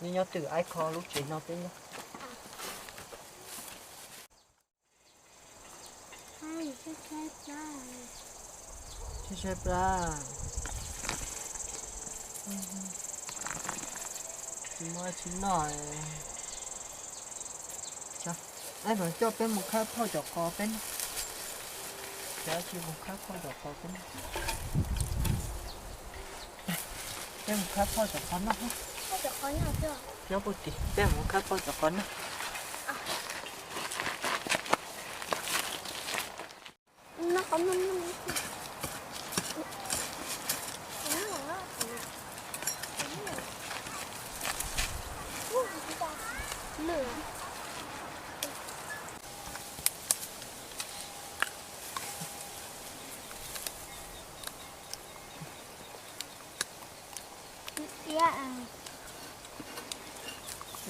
Nyob twj aib kho lub tsev no peb nyob. Tsis saib plab. Tsis muaj tsis noj. Aib, coj peb mus khawb phauj cov qos peb noj. Cov tsis mus khawb phauj cov qos peb noj. Peb mus khawb phauj cov qos noj. Nyob puag tim, peb mus khawb phauj cov qos noj.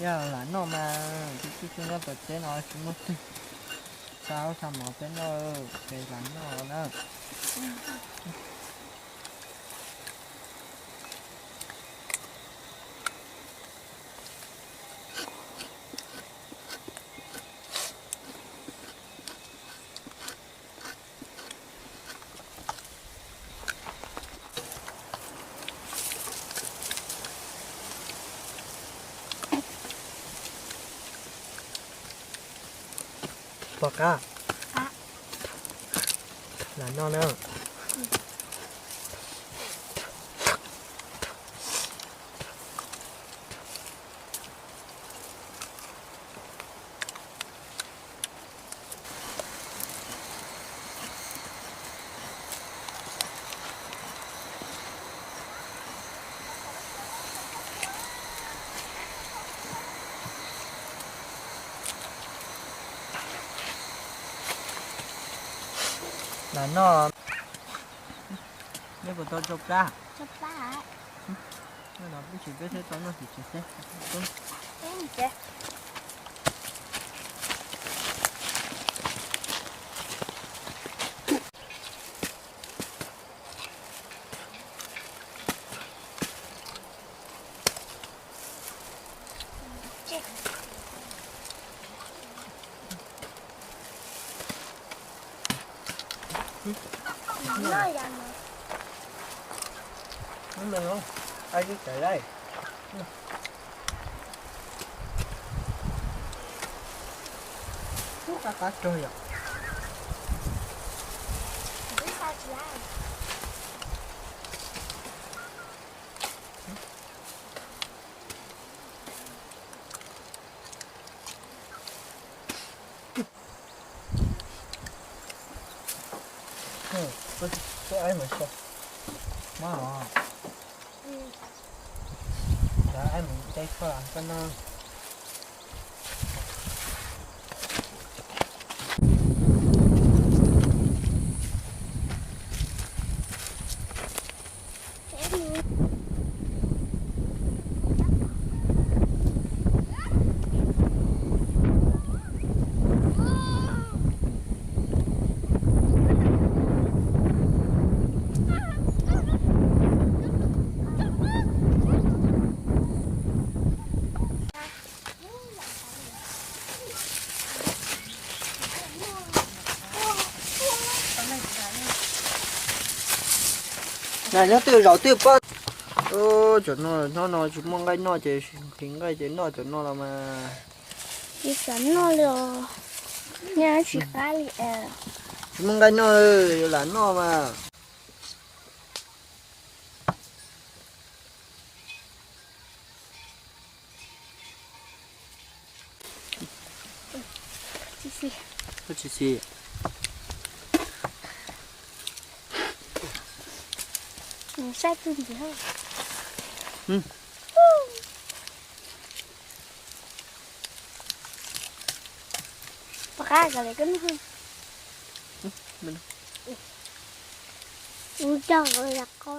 Yog lam noj mas, tib tug nyob tom teb no tsis muaj twg xa ub xa mov peb noj, ces lam noj na. Pom qab, lam noj na. Lam noj. Nej puas tau tsau plab? Tsau plab. No peb tsis, peb thiaj tau noj tsis tsis xwb. Qab qab rog yom. Aib mas so, mob os. Aib mus teb koj koj noj. Nyob twj zaum twj pob. Cov no hnub no tsis muaj nqaij noj ces nqhis nqaij ces noj cov no los mas. Tsis xav noj li os. Tsis muaj nqaij noj, yuav lam noj mas. Koj tsis xis. Saib tus ntxiv. Pom qab kom lawv koj noj. Ua cog lawv qo.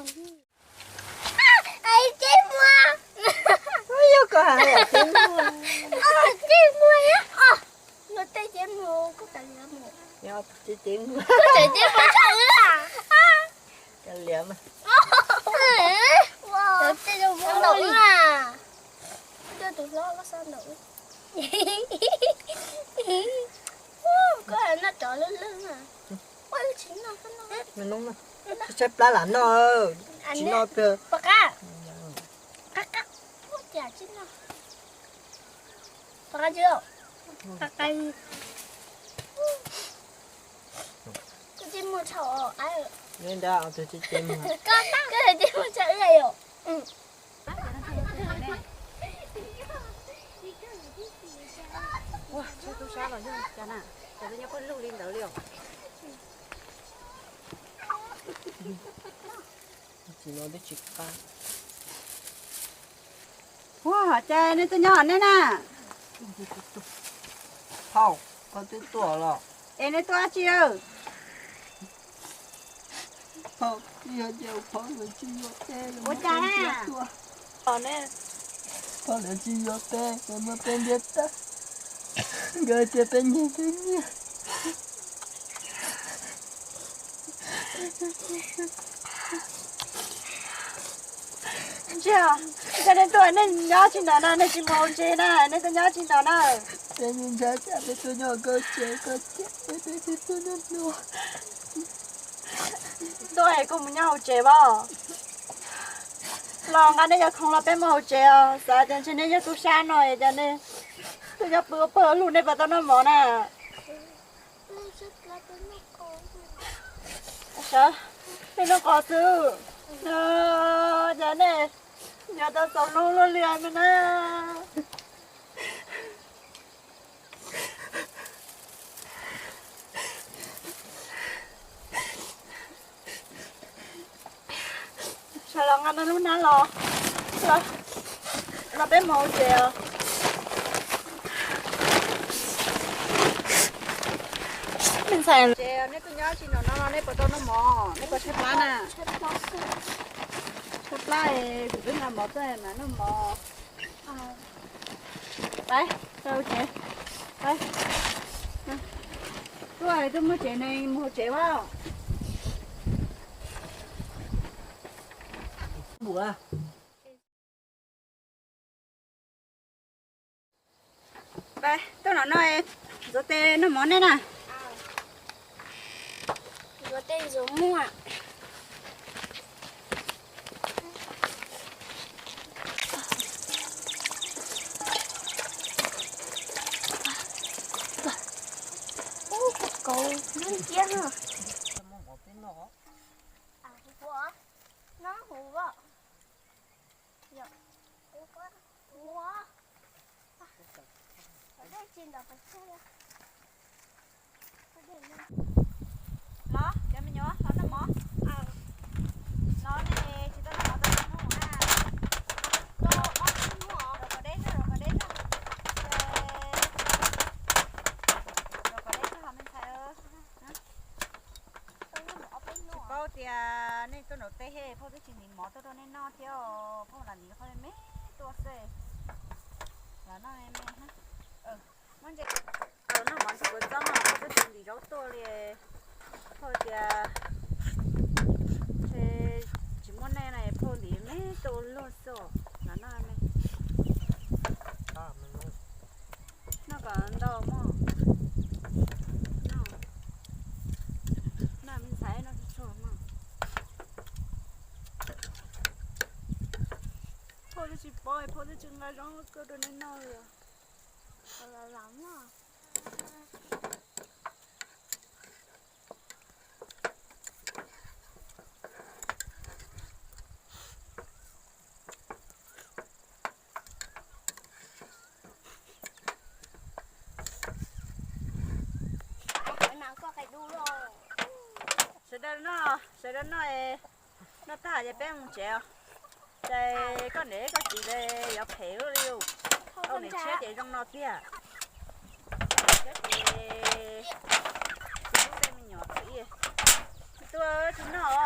Ai, tib muag. Yog koj hais tib muag. Tib muag. Luag tej tib muag, koj tsis tib muag. Koj tsis tib muag tshaj wb a. Kav liam mas. Luag tej zoo muag ntaus wb a. Tus hlob loj xab ntawm wb. Koj noj rov lwj lwj na. Ua tsis noj, koj noj. Noj noj, tshaib tshaib plab lam noj. Tsis noj pog qab. Qab qab. Ua cas tsis noj? Pog qab tsis, qab qab. Koj tsis muaj tshau. Koj tsis muaj tshau ib yom. Ua, tub sab los yog cas na, cas nyob pawg lug li ntawd li os. Ua, cas nej tuaj nyob nej na? Phauj, koj twb tuaj los? Es nej tuaj dab tsi lawm? Phauj, yog tias phauj lawv tsis yuav peb, ua cas na? Phauj lawv tsis yuav peb, lawv muab peb ntiab tag. Nkawd tias peb nyiag peb nyiag. Ntsia, cas nej tuaj nej nyob tsis ntawm no, nej tsis mus hauv tsev na, nej tuaj nyob tsis ntawm no? Peb ntshai tsam peb tuaj nyob koj tsev koj cem peb, peb thiaj tuaj nyob no. Tuaj es koj mus nyob hauv tsev os. Los nqa nej cov khoom los peb mus hauv tsev os, xav tias ntshe nej yog tub sab no es cas nej tuaj nyob pw ua pawg lug, nej puas tau noj mov na? Sawv, nej noj qos xwb. Cas nej yuav tau txaus hlub luaj li me na. Sawv los nqa nej lub hnab los, los peb mus hauv tsev os. Me ntxhais, ces nej tuaj nyob tsis nram no los nej puas tau noj mov, nej puas tshaib plab na? Tshaib plab es kuv twb nqa mov tuaj mam noj mov. Peb, peb hauv tsev, peb. Tuaj es tuaj muaj tsev neeg mus hauv tsev as. Peb tuaj nram no, ntxuav tes noj mov nej na. Ntxuav tes ntxuav muag. Ub, kauv ntxhiab na. Noj huv os. Yog, ua, dej tsis ntawm pes tsawg. Los cov me nyuam los noj mov. Los nej tsis tau noj mov tau hnub na. Rau kom deb, rau kom deb, rau kom deb, rau kom deb me ntxhais. Tsis paub tias nej tuaj nram teb, phauj twb tsis ntim mov tuaj rau nej noj thiab, phauj lam ntim qhov me me tuaj xwb. Los noj me me. Muab ntses, noj mov ntses kua txob no, phauj twb tsis ntim zaub tuaj li. Phauj tias tsis muaj nej no phauj ntim me tuaj ua luaj xwb. Los noj me. Noj kom ntau mog. Noj me ntxhais, noj tsuag tsuag mog. Phauj twb tsis paub, phauj twb tsis nqa zaub tuaj rau nej noj li. Sawv daws noj, sawv daws noj, noj tag ces peb mus tsev os. Ces koj niam koj txiv yuav phem li os. Niam tshiab ces zoo no tiag. Niam tshiab ces tsis hlub tej me nyuam. Tsis tuaj, tsis noj,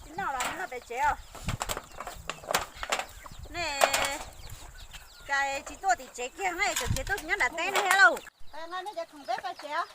tsis noj los noj pem tsev os. Nej ka tsis tuaj tim tsev kiag, nej tseem khiav tuaj nyob nram teb ne thiab lauj. Nqa nej cov khoom peb pais tsev.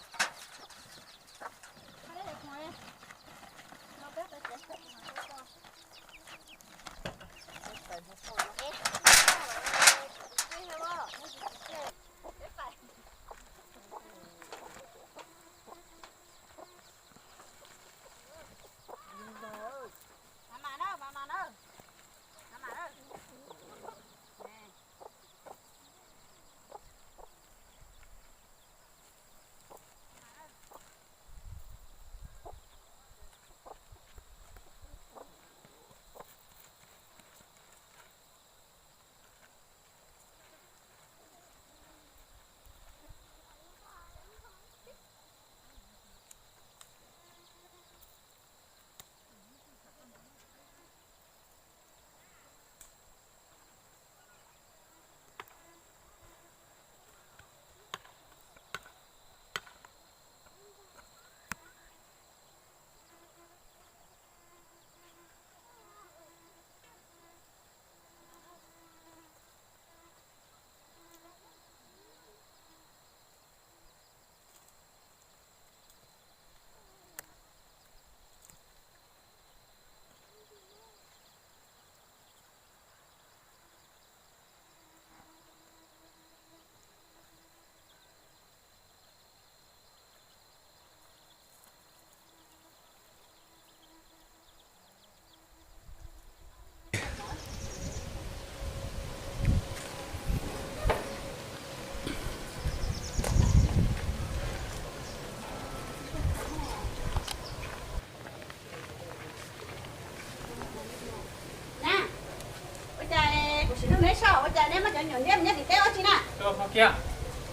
Neb saib ua cas neb muab cov me nyuam ntiab mus nyob tim teb ua tsi na?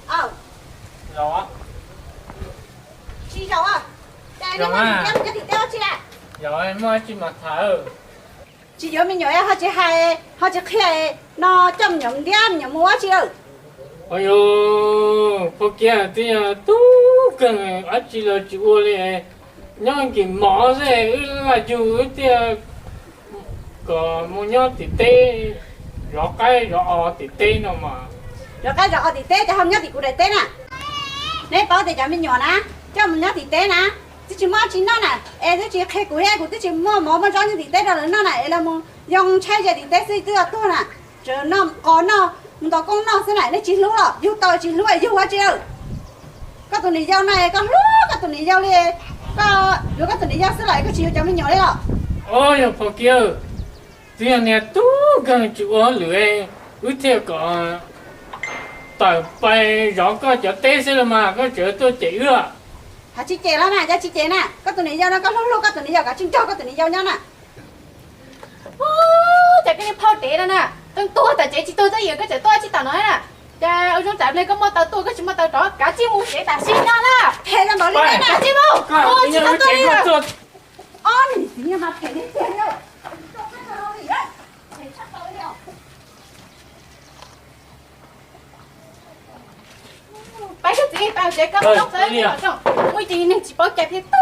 Aw, tsis zaum, cas neb muab cov me nyuam ntiab mus nyob tim teb ua tsi na? Muaj dab tsi mas tham. Tsis yuav me nyuam ho tsis hais ho tsis qhia no, coj me nyuam ntiab me nyuam mus ua tsi lawm? Ua yog, Phua Kiab twb yog tub kawg, dab tsi los tsis ua li, nyob nkim mov xwb wb laj yug wb thiaj kom mus nyob tim teb, zov qaib zov os tim teb no mas. Zov qaib zov os tim teb ces ho nyob tim kuv daim teb na. Neb paub tias cov me nyuam na, coj mus nyob tim teb na, twb tsis muaj dab tsi noj na, es twb tsis qhia kuv thiab, kuv twb tsis muaj mov muaj zaub nyob tim teb rau lawv noj na, es lawv mus yoo tshaib ze tim teb xwb twb tuag na. Tseem noj qos noj, mus ntaus koob noj xwb na, nej tsis hlub los yug tau tsis hlub yug ua tsi lawm? Koj tus niam yau na, koj hlub koj tus niam yau li, koj yuav koj tus niam yau xwb los koj tsis yuav cov me nyuam li los? Ua yog Phua Kiab, twb yog niag tub kawg tsis ua hauj lwm, wb thiaj kom tawm pais zov koj cov teb xwb los mas koj tseem tuaj cem wb. Hais tsis cem los mas, cas tsis cem na, koj tus niam yau no koj hlub hlub koj tus niam yau kom tsis nrog koj tus niam yau nyob na. Ub, cas koj niag phauj dev no na, tuag tas tsev tsis tuag txob yawm koj tseem tuaj tsis tawm no na. Cas ua zoo tsam ple koj muaj taw tuaj koj tsis muaj taw rov, kav tsij mus tsev tam sim no na. Phem npaum li na, kav tsij mus, tsis tau tuaj li. Ob niam txiv no mas phem tiag tiag. Pab koj txiv, pab tsev koj, muaj ib ce neeg tsis paub cai thiab.